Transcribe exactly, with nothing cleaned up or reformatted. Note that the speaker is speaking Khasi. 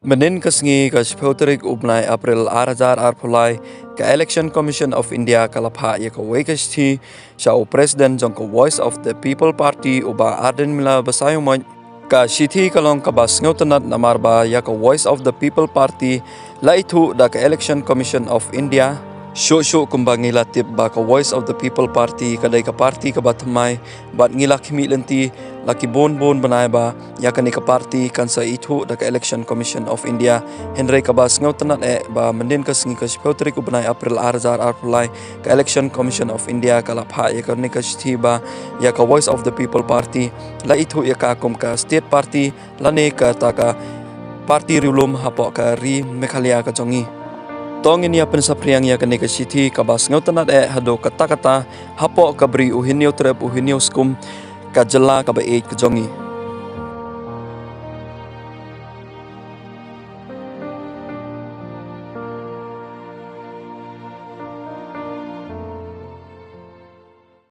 Mynnin ka sngi ka shiphew tarik u bnai April ar hajar arphew lai, ka Election Commission of India ka la phah ïa kawei ka shithi sha u President jong ka Voice of the People Party u Bah Ardent Miller Basaiawmoit. Ka shithi ka long kaba sngewtynnat namar ba ïa ka Voice of the People Party la ithuh da ka Election Commission of India. Shuh shuh kumba ngi la tip ba ka Voice of the People Party ka dei ka party kaba thymmai, bad ngi la khmih lynti la ki bun bun bnai ba ïa kane ka party kan sa ithuh da ka Election Commission of India. Hynrei kaba sngewtynnat eh ba mynnin ka sngi ka shiphew tarik u bnai April ar hajar arphew lai, ka Election Commission of India ka la phah ïa kane ka shithi ba ïa ka Voice of the People Party la ithuh ïa ka kum ka state party lane kata ka party riewlum hapoh ka ri Meghalaya ka jong ngi. To ngin ïa pynsaphriang ïa kane ka shithi kaba sngewtynnat eh haduh katta katta hapoh ka Bri u Hynñiewtrep u Hynñiewskum, ka jylla kaba ïeit ka jong ngi.